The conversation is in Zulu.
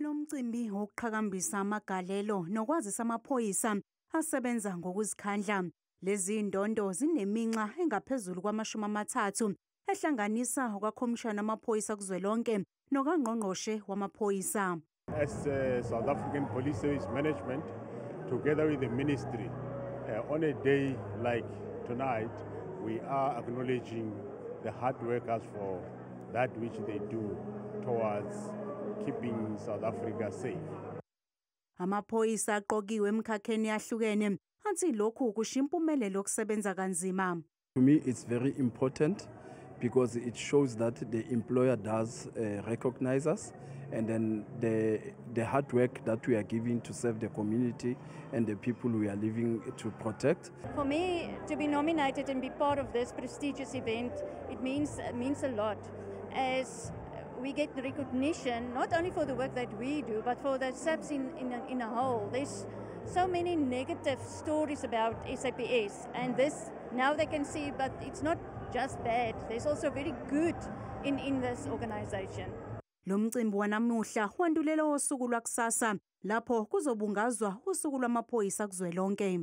Lo mcimbi wokuqhakambisa amagalelo nokwazisa amaphoyisa asebenza ngokuzikhandla. Lezi ndondo zineminxa engaphezulu kwama-30 ehlanganisa okakhomishana wamaphoyisa kuzwelonke nokangqongqoshe wamaphoyisa. As South African Police Service Management, together with the ministry, on a day like tonight, we are acknowledging the hard workers for that which they do towards keeping South Africa safe. Amaphoyisa aqokiwe emkhakheni yahlukene athi lokhu kusho impumelelo yokusebenza kanzima. To me, it's very important because it shows that the employer does recognize us, and then the hard work that we are giving to serve the community and the people we are living to protect. For me to be nominated and be part of this prestigious event, it means a lot, as we get recognition not only for the work that we do, but for the SAPS in a whole. There's so many negative stories about SAPS, and this now they can see, but it's not just bad. There's also very good in this organization. Lo mcimbi wanamuhla wandulela wosuku lwakusasa lapho kuzobungazwa usuku lwamaphoyisa kuzwelonke.